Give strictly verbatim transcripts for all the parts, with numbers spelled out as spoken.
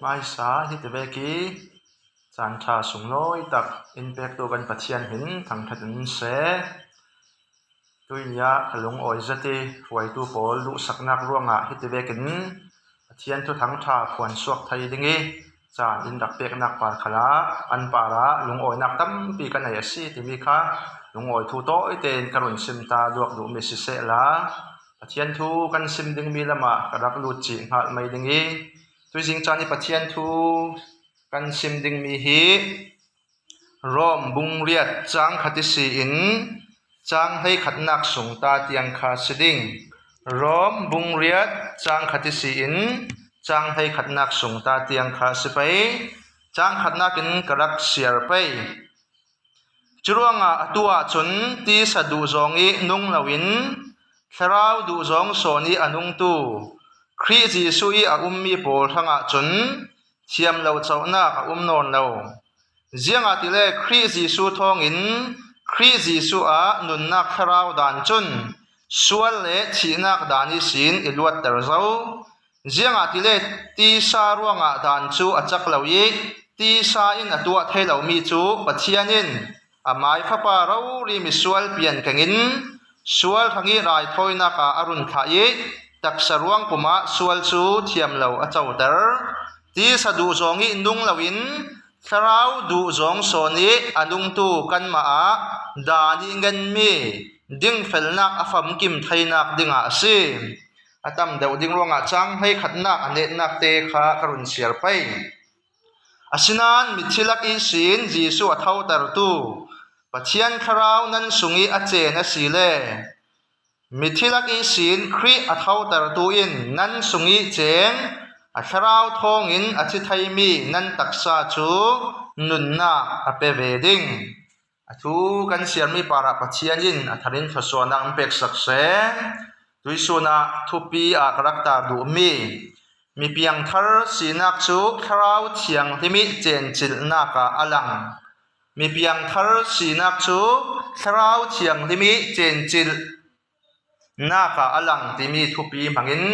Hmaisa hiti vek i caan ṭha sunglawi tak in pektu kan Pathian min thangṭhat in se. Tuinia ka lungawi zet i hruaitu pawl duhsaknak ruangah hiti vekin Pathian thu thangṭha phuansuak thei ding i caan in rak peknak par khalah an parah lungawinak tampi ka nei a si timi kha lungawi thu tawite in ka run sim ta luak duhmi sisehla, Pathian thu kan sim dingmi lamah ka rak lut cih hngal mai ding i, tuizing caan i Pathian thu kan sim dingmi hi Rom bung riat cang khat i si in cang hleikhatnak sung ta tiang kha si ding. Rom bung riat cang khat i si in cang hleikhatnak sung ta tiang kha si pei. Cang khatnak in ka rak siar pei. Curuangah atu ahcun tisa duhzawng i nung loin thlarau duhzawng sawn i a nungtu Khrih Jesuh i a ummi pawl hrangah cun thiam lo cohnak a um nawn lo. Ziangahtile Khrih Jesuh thawngin Khrih Jesuh ah nunnak thlarau dan cun sual le thihnak dan ihsin i luatter zo. Ziangahtile tisa ruangah dan cu a cak lo i tisa in a tuah thei lomi cu Pathian in amai Fapa rori misual pian kengin sual hrang i raithawinak ah a run thlah i taksa ruang pumah sual cu thiam lo a coter. Tisa duhzawng i nung loin thlarau duhzawng sawn i a nungtu kanmah ah dan i ngenmi dingfelnak a famkim theinak dingah a si. A tam deuh ding ruangah cang hleikhatnak a netnak te kha ka run siar pei. Asinain mithi lak ihsin Jesuh a thotertu Pathian thlarau nan sung i a cen a si le mithi lak ihsin Khrih a thotertu in nan sung i ceng a thlarau thawngin a thi theimi nan taksa cu nunnak a pe ve ding. A thu kan siarmi parah Pathian in a tharin thluasuahnak in peksak seh. Tuisun ah thupi ah ka rak tar duhmi mipiangthar sinak cu Thlarau Thianghlim i cencilhnak ah a lang. Mipiangthar sinak cu Thlarau Thianghlim i cencilh naka a lang timi thupi hmangin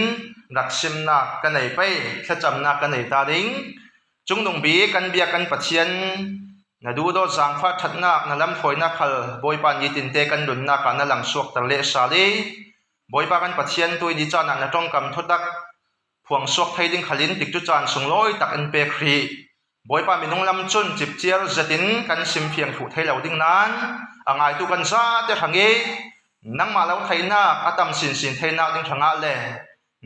rak simnak ka nei pei, thlacamnak ka nei ta ding. Cungnung bik kan biak kan Pathian, na duhdawt zaangfah ṭhatnak, na lamhruainak khal Bawipa nitinte kan nunnak ah na lang suakter lehsal i, Bawipa kan Pathian, tuini caan ah na ṭongkam thutak phuangsuak thei ding khalin tikcu caan sunglawi tak in pek hrih. Bawipa minung lam cun cipciar zetin kan simfiang thluh thei lo ding nain a ngaitu kan zate hrang i nangmah lo theihnak a tam sinsin theinak ding hrangah le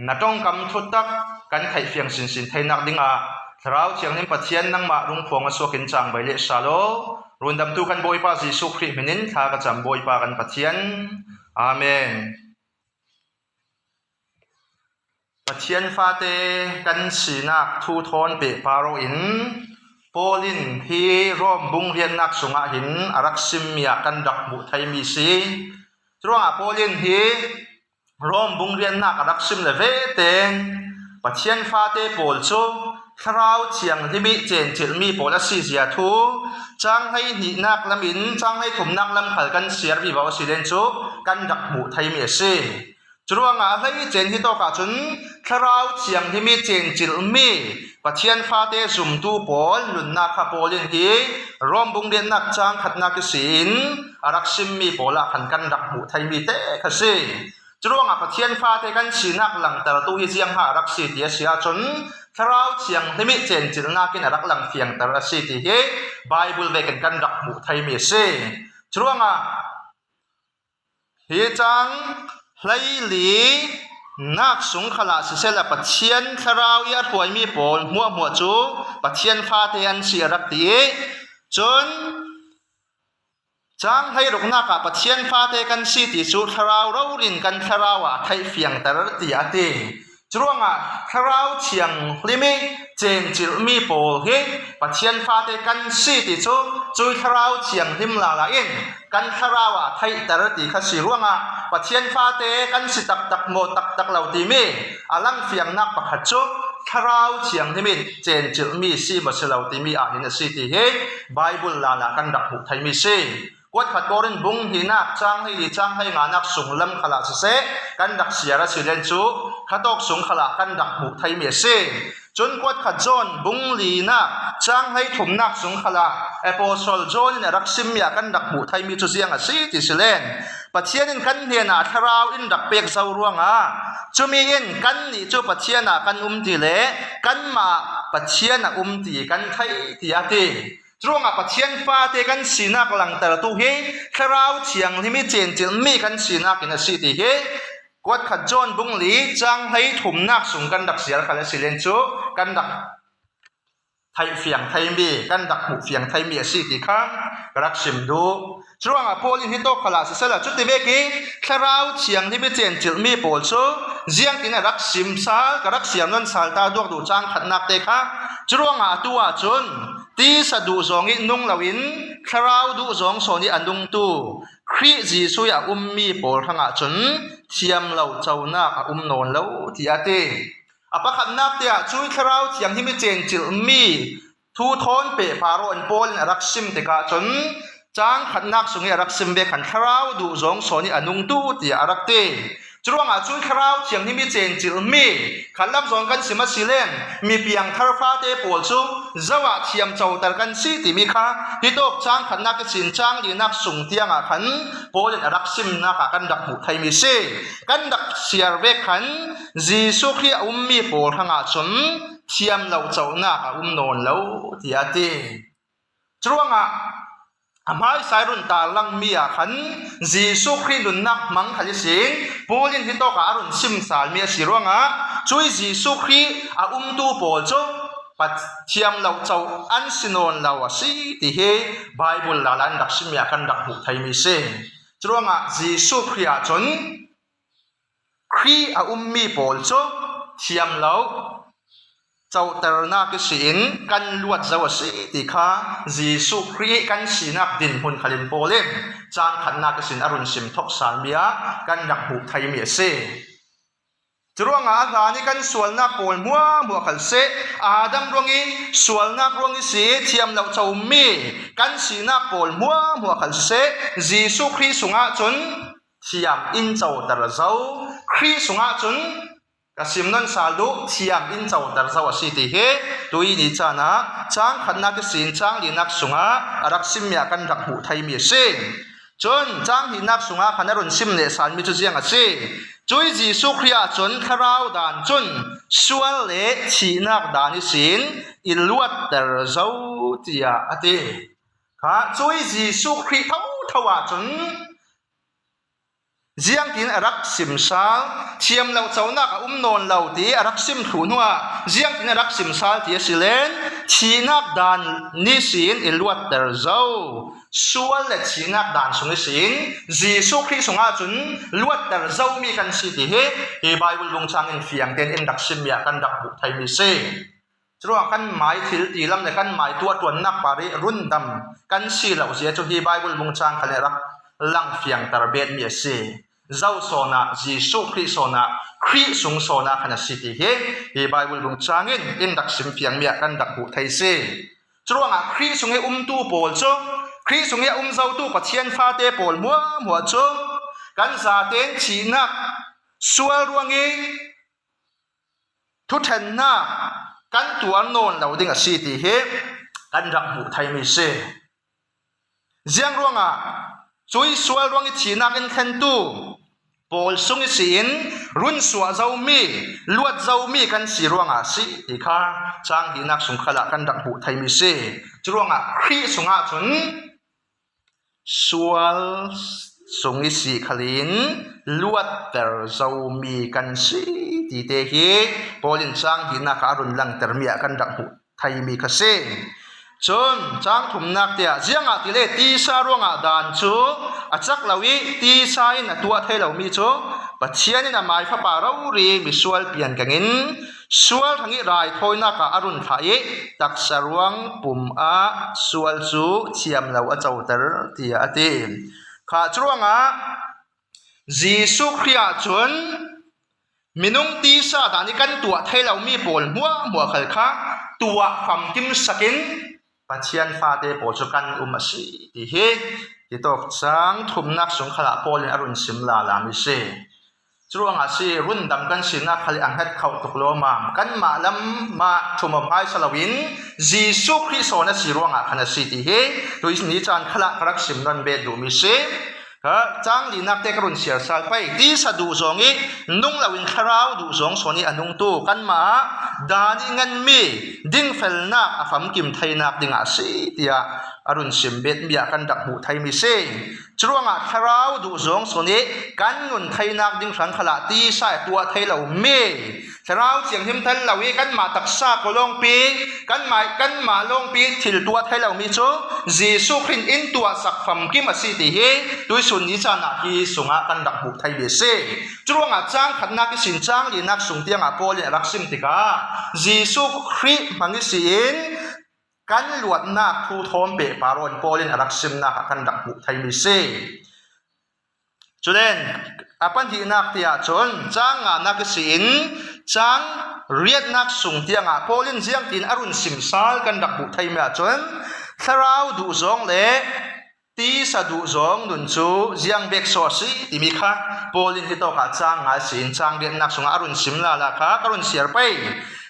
na ṭongkam thutak kan theihfiang sinsin theinak dingah Thlarau Thianghlim Pathian nangmah rungphuang a suak in cangbai lehsal aw. Rundamtu kan Bawipa Jesuh Khrih hminin thla ka cam Bawipa kan Pathian. Amen. Pathian fate kan sinak thu thawn pehpar aw in Paul in hi Rom bung riatnak sungah hin a rak simmi ah kan rak hmuh theimi si. Curuangah Paul in hi Rom bung riatnak a rak sim le ve tein Pathian fate pawl cu Thlarau Thianghlim i cencilhmi pawl a si zia thu cang hlei hnihnak lam in cang hlei thumnak lam khal kan siar vivo a si len cu kan rak hmuh theimi a si. Curuangah a hleicen hi tawk ahcun Thlarau Thianghlim i cencilhmi Pathian fate zumtu pawl nunnak kha Paul in hi Rom bung riatnak cang khatnak ihsin a rak simmi pawl ah khan kan rak hmuh theimi te kha si. Curuangah Pathian fate kan sinak langtertu hi ziangha a rak si ti a si ahcun Thlarau Thianghlim i cencilhnak in a rak lang fiangter a si ti hi Baibal vekin kan rak hmuh theimi a si. Curuangah hi cang hleili nak sung khalah sisehla Pathian Thlarau i a hruaimi pawl hmuahhmuah cu Pathian fate an si a rak ti i cun cang hleiruknak ah Pathian fate kan si ti cu thlarau rori in kan thlarau ah a theih fiangter ti a ti. Curuangah Thlarau Thianghlim i cencilhmi pawl hi Pathian fate kan si ti cu cui Thlarau Thianghlim lala in kan thlarau ah theihter ti kha si ruangah Pathian fate kan si taktak maw taktak lo timi a langfiangnak pakhat cu Thlarau Thianghlim in cencilhmi si maw si lo timi ah hin a si ti hi Baibal lala kan rak hmuh theimi si. Kuat khat Korin bung hnihnak chang hleili chang hleinganak sung lam khalah siseh, kan rak siar a si len cu khatawk sung khalah kan rak hmuh theimi a si. Cun kuat khat John bung linak chang hleithumnak sung khalah Apostle John in a rak simmi ah kan rak hmuh theimi cu ziang a si ti si len, Pathian in kan hnenah thlarau in rak pek zo ruangah cumi in kannih cu Pathian ah kan um ti le kanmah Pathian a um ti kan theih ti a ti. Curuangah Pathian fate kan sinak langtertu hi Thlarau Thianghlim i cencilhmi kan sinak in a si ti hi kuat khat John bung li cang hlei thumnak sung kan rak siar khal a si len cu kan rak theih fiang theimi, kan rak hmuh fiang theimi a si ti kha ka rak sim duh. Curuangah Paul in hitawk khalah sisehla cuti vek i Thlarau Thianghlim i cencilhmi pawl cu ziangtin a rak sim sal, ka rak siar nawn sal ta duak duh cang khatnak te kha. Curuangah atu ahcun tisa duh zong i nung loin thlarau duh zong sawn i a nungtu Khrih Jesuh i a ummi pawl hrangah cun thiam lo conak a um nawn lo ti a ti. A pakhatnak te ah cui Thlarau Thianghlim i cencilhmi thu thawn pehpar aw in Paul in a rak sim tikah cun cang khatnak sung i a rak sim ve khan thlarau duh zong sawn i a nungtu tiah a rak ti. Curuangah cun Thlarau Thianghlim i cencilhmi khatlam zong kan sim a si len mi piangthar fate pawl cu zo ah thiam coter kan si timi kha hitawk cang khatnak ihsin cang linak sung tiangah khan Paul in a rak simnak ah kan rak hmuh theimi si. Kan rak siar vek khan Jesuh Khrih a ummi pawl hrangah cun thiam lo conak a um nawn lo ti a ti. Curuangah a hmaisa i run tarlangmi ah khan Jesuh Khrih nunnak hmang khal ihsin Paul in hitawkah a run sim salmi a si ruangah cui Jesuh Khrih a umtu pawl cu thiam lo co an si nawn lo a si ti hi Baibal lala in rak simmi ah kan rak hmuh theimi si. Curuangah Jesuh Khrih ahcun Khrih a ummi pawl cu thiam lo coternak ihsin kan luat zo a si ti kha Jesuh Khrih kan sinak dinhmun khalin Paul in cang khatnak ihsin a run sim thok salmi ah kan rak hmuh theimi a si. Curuangah a hlan i kan sualnak pawl hmuahhmuah khal siseh, Adam ruang i sualnak ruang i si thiam lo comi kan sinak pawl hmuahhmuah khal siseh, Jesuh Khrih sungah cun thiam in coter zo. Khrih sungah cun ka sim nawn sal duh, thiam in coter zo a si ti hi tui ni caan ah cang khatnak ihsin cang linak sungah a rak simmi ah kan rak hmuh theimi a si. Cun cang hnihnak sungah khan a run sim leh salmi cu ziang a si. Cui Jesuh Khrih ahcun thlarau dan cun sual le thihnak dan ihsin i luatter zo tiah a ti. Kha cui Jesuh Khrih thotho ahcun ziangtin a rak sim sal, thiam lo conak a um nawn lo ti a rak sim thluh hnuah ziangtin a rak sim sal ti a si len, thihnak dan ihsin i luatter zo. Sual le thihnak dan sung ihsin Jesuh Khrih sungah cun luatter zomi kan si ti hi hi Baibal bung cang in fiang tein in rak simmi ah kan rak hmuh theimi si. Curuang kan mai thil tilam le kan mai tuahtuannak par i rundam kan si lo zia cu hi Baibal bung cang khan i rak lang fiangter betmi a si. Zo sawnah, Jesuh Khrih sawnah, Khrih sung sawnah khan a si ti hi hi Baibal bung cang in in rak sim fiangmi ah kan rak hmuh thei si. Curuangah Khrih sung i umtu pawl cu, Khrih sung i a um zotu Pathian fate pawl hmuahhmuah cu kan zaten thihnak sual ruang i thuṭhennak kan tuar nawn lo ding a si ti hi kan rak hmuh theimi si. Ziang ruangah cui sual ruang i thihnak in thlentu pawl sung ihsin runsuah zomi, luat zomi kan si ruangah a si ti kha cang hnihnak sung khalah kan rak hmuh theimi si. Curuangah Khrih sungah cun sual sung i si khalin luatter zomi kan si ti te hi Paul in cang hnihnak ah a run langtermi ah kan rak hmuh theimi kha si. Cun cang thumnak tiah ziangahtile tisa ruangah dan cu a cak lo i tisa in a tuah thei lomi cu Pathian in amai fapa rori misual pian kengin sual hrang i raithawinak ah a run thlah i taksa ruang pum ah sual cu thiam lo a coter, tiah a ti. Kha curuangah Jesuh Khrih ahcun minung tisa dan i kan tuah thei lomi pawl hmuahhmuah khal kha tuah famkim sakin Pathian fate pawl chu kan um a si ti hi, hitawk chang thumnak sung khalah Paul in a run sim lala mi si. Churuangah si, rundam kan sinak khal i ang het khauh tuk lawmam, kanmah lam mah thumawm hai sa loin Jesu Khrih sawn a si ruangah khan a si ti hi, tui ni chan khalah ka rak sim nawn bet duh mi si. Ka chang linak te ka run siar sal pei. Tisa duh zawng i nung loin thlarau duh zawng sawn i a nungtu kanmah ah dan i ngen mi dingfelnak a famkim theinak dingah a si tiah a run sim bet mi ah kan rak hmuh thei mi si. Churuangah thlarau duh zawng sawn i kan nun theinak ding hrang khalah tisa i tuah thei lo mi, Thlarau Thianghlim tel lo i kanmah taksa kawlawngpi, kanmah, kanmah lawngpi thil tuah thei lo mi cu Jesu Khrih in tuahsak famkim a si ti hi tuisun ni chan ah hi sungah kan rak hmuh thei mi a si. Curuangah cang khatnak ihsin cang linak sung tiangah Paul in a rak sim tikah Jesu Khrih hmang ihsin kan luatnak thu thawm pehpar aw in Paul in a rak simnak ah kan rak hmuh thei mi si. Culen a pahnihnak tiah cun cang nganak ihsin cang riatnak sung tiangah Paul in ziangtin a run sim sal kan rak hmuh thei mi ahcun thlarau duh zawng le tisa duh zawng nun cu ziang bek saw a si timi kha Paul in hitawkah cang nga ihsin cang riatnak sungah a run sim lala kha ka run siar pei.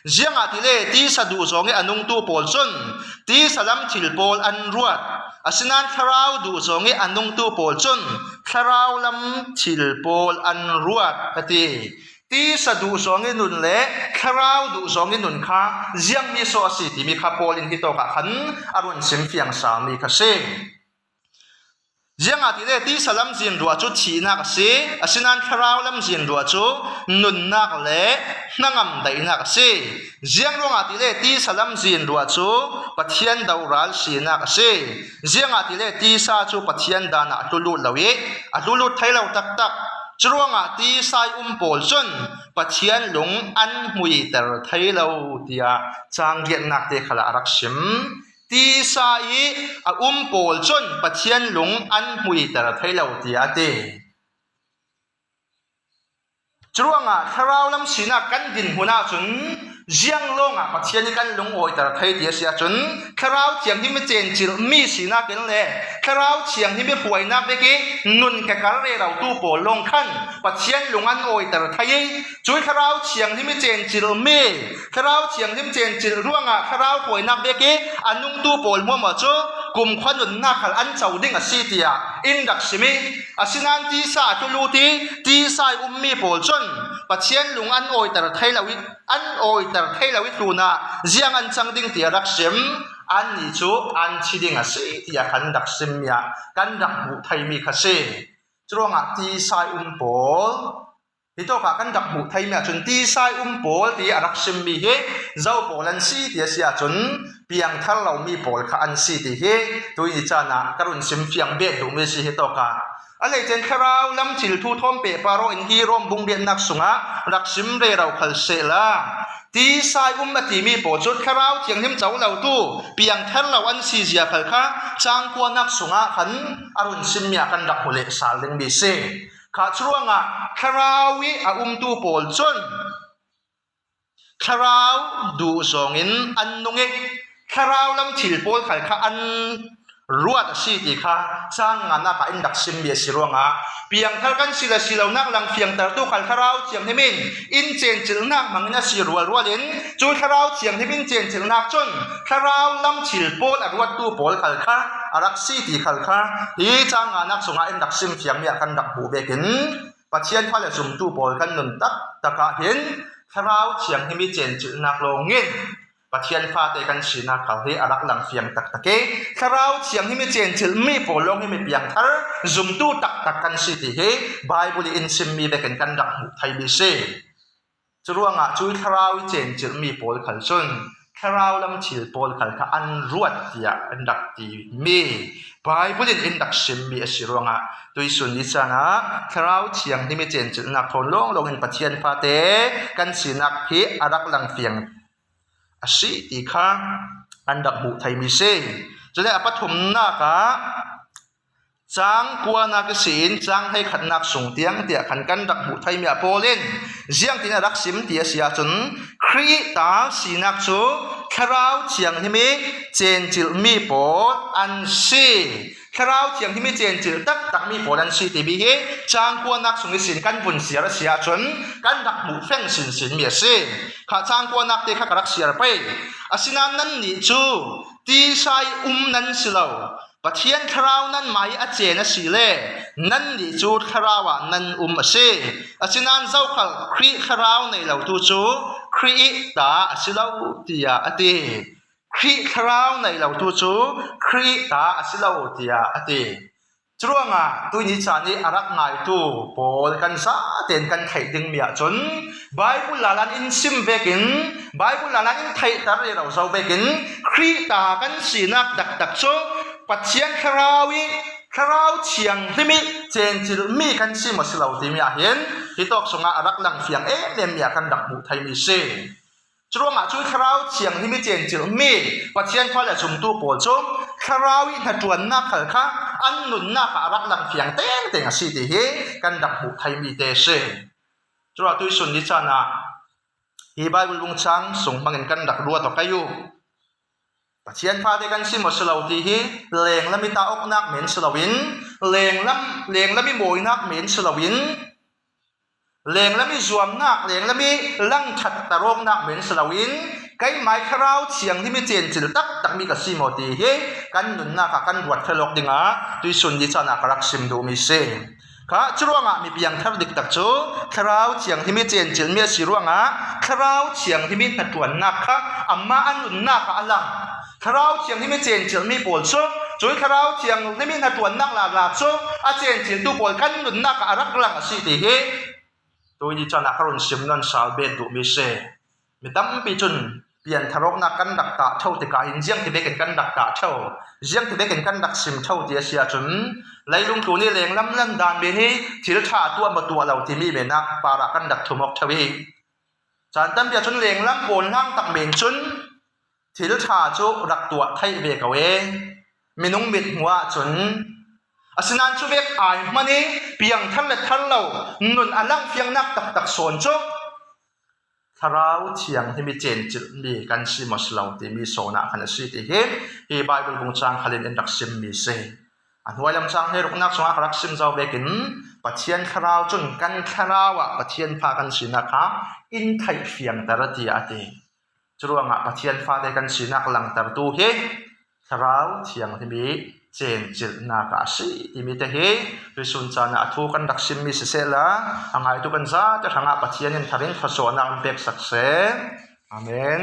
Ziangahtile tisa duh zawng i a nungtu pawl cun tisa lam thil pawl an ruat. Asinain thlarau duh zawng i a nungtu pawl cun thlarau lam thil pawl an ruat a ti. Tisa duh zawng i nun le thlarau duh zawng i nun kha ziangmi saw a si timi kha Paul in hitawkah khan a run sim fiang salmi kha si. Ziangahtile tisa lam zin ruah cu thihnak a si, asinain thlarau lam zin ruah cu nunnak le hnangam daihnak a si. Ziang ruangah tile tisa lam zin ruah cu Pathian doral sinak a si. Ziangahtile tisa cu Pathian dan ah a tlulut lo i a tlulut thei lo taktak. Curuangah tisa i um pawl cun Pathian lung an hmuiter thei lo, tiah cang riatnak te khalah a rak sim. Tisa i a um pawl cun Pathian lung an hmuiter thei lo, tiah a ti. Curuangah thlarau lam sinak kan din hmun ahcun ziang lawngah Pathian i kan lung awiter thei ti a si ahcun Thlarau Thianghlim i cencilh mi sinak in le Thlarau Thianghlim i hruainak vek i nun kekar rerotu pawl lawng khan Pathian lung an awiter thei i, cui Thlarau Thianghlim i cencilh mi, Thlarau Thianghlim cencilh ruangah thlarau hruainak vek i a nungtu pawl hmuahhmuah cu kumkhua nunnak khal an co ding a si, tiah in rak sim i, asinain tisa a tlulut i tisa i ummi pawl cun Pathian lung an awiter thei lo i, an awiter thei lo i tlunah ziang an cang ding, tiah rak sim. Annih cu an thi ding a si, tiah kan rak simmi ah kan rak hmuh theimi kha si. Curuangah tisa i um pawl, hitawkah kan rak hmuh theimi ahcun tisa i um pawl ti a rak simmi hi zo pawl an si ti a si ahcun piangthar lomi pawl kha an si ti hi tui ni caan ah ka run sim fiang bet duhmi si hitawkah. A lei cun thlarau lam thil thu thawm pehpar aw in hi Rom bung riatnak sungah rak sim rero khal sehla, tisa i um a timi pawl cu Thlarau Thianghlim co lotu piangthar lo an si zia khal kha cangkuanak sungah khan a run simmi ah kan rak hmu leh sal dingmi si. Kha curuangah thlarau i a umtu pawl cun thlarau duh zawngin an nung i thlarau lam thil pawl khal kha an ruat a si ti kha cang nganak ah in rak simmi a si ruangah piangthar kan si le si lonak lang fiangtertu khal Thlarau Thianghlim in in cencilhnak hmangin a si rualrual in cu Thlarau Thianghlim in cencilhnak cun thlarau lam thil pawl a ruattu pawl khal kha a rak si ti khal kha hi cang nganak sungah in rak sim fiangmi ah kan rak hmuh vekin Pathian fa le zumtu pawl kan nun taktak ah hin Thlarau Thianghlim i cencilhnak lawngin Pathian fate kan sinak khal hi a rak lang fiang taktak i Thlarau Thianghlim i cencilhmi pawl lawng hi mi piangthar zumtu taktak kan si ti hi Baibal i in simmi vekin kan rak hmuh theimi si. Curuangah cui thlarau i cencilhmi pawl khal cun thlarau lam thil pawl khal kha an ruat tiah an rak timi Baibal in in rak simmi a si ruangah tuisun ni caan ah Thlarau Thianghlim i cencilhnak thawn lawnglawng in Pathian fate kan sinak hi a rak lang fiang a si ti kha an rak hmuh theimi si. Cule a pathumnak ah cang kuanak ihsin cang hleikhatnak sung tiang tiah khan kan rak hmuh theimi ah Paul in ziangtin a rak sim ti a si ahcun Khrih i ta sinak cu Thlarau Thianghlim i cencilh mi pawl an si. Thlarau Thianghlim i cencilh taktak mi pawl an si timi hi chang kuanak sung ihsin kan vun siar a si ahcun kan rak hmuh feng sinsin mi a si. Kha chang kuanak te kha ka rak siar pei. Asinain nannih cu tisa i um nan si lo, Pathian Thlarau nanmah i a cen a si le nannih cu Thlarau ah nan um a si. Asinain zokhal Khrih Thlarau nei lo tu cu Khrih i ta a si lo, tiah a ti. Khrih Thlarau nei lo tu cu Khrih i ta a si lo, tiah a ti. Curuangah tuini caan i a rak ngaitu pawl kan zaten kan theih dingmi ahcun Baibal lala in sim vekin, Baibal lala in theihter rero zo vekin Khrih ta kan sinak taktak cu Pathian Thlarau i Thlarau Thianghlim i cencilh mi kan si maw si lo timi ah hin hitawk sungah a rak langfiang emem mi ah kan rak hmuh theimi si. Curuangah cu Thlarau Thianghlim i cencilh mi Pathian fale zumtu pawl cu Thlarau i hnaṭuannak khal kha an nunnak ah a rak langfiang tengteng a si ti hi kan rak hmuh theimi te si. Curuah tuisun ni caan ah hi Baibal bungchang sung hmangin kan rak ruat aw kai u. Pathian fate kan si maw si lo ti hi lenglam i ta awknak men si loin, lenglam, lenglam i mawinak men si loin, lenglam i zuamnak, lenglam i langṭhat tarawknak men si loin, keimah i Thlarau Thianghlim i cencilh taktakmi ka si maw ti hi kan nunnak ah kan ruat ṭhel awk dingah tuisun ni caan ah ka rak sim duhmi si. Kha curuangah mi piangthar diktak cu Thlarau Thianghlim i cencilhmi a si ruangah Thlarau Thianghlim i hnaṭuannak kha amah a nunnak ah a lang. Thlarau Thianghlim i cencilhmi pawl cu cui Thlarau Thianghlim i hnaṭuannak lala cu a cencilhtu pawl kan nunnak ah a rak lang a si ti hi tuini caan ah ka run sim nawn sal bet duhmi si. Mi tampi cun pianthar awknak kan rak tah ṭheo tikah hin ziangti vekin kan rak tah ṭheo, ziangti vekin kan rak sim ṭheo ti a si ahcun leilung tlun i lenglam nan dan men hi thil ṭha tuah maw tuah lo timi men ah parah kan rak thum awk ṭheo i caan tampi ahcun lenglam pawl hlang tak men cun thil ṭha cu rak tuah theih ve ko e. Minung mit hmuah cun asinain cu vek ai hman i piangthar le thar lo nun a langfiangnak taktak sawn cu Thlarau Thianghlim i cencilhmi kan si maw si lo timi sawn ah khan a si ti hi hi Baibal bungchang khal in in rak simmi si. A hnuai lam cang hleiruknak cungah ka rak sim zo vekin Pathian Thlarau cun kan thlarau ah Pathian fa kan sinak kha in theih fiangter a ti a ti. Curuangah Pathian fate kan sinak langtertu hi Thlarau Thianghlim i cencilhnak ah a si timi te hi tuisun caan ah a thu kan rak simmi sisehla a ngaitu kan zate hrangah Pathian in thar in thlawsuahnak an peksak seh. Amen.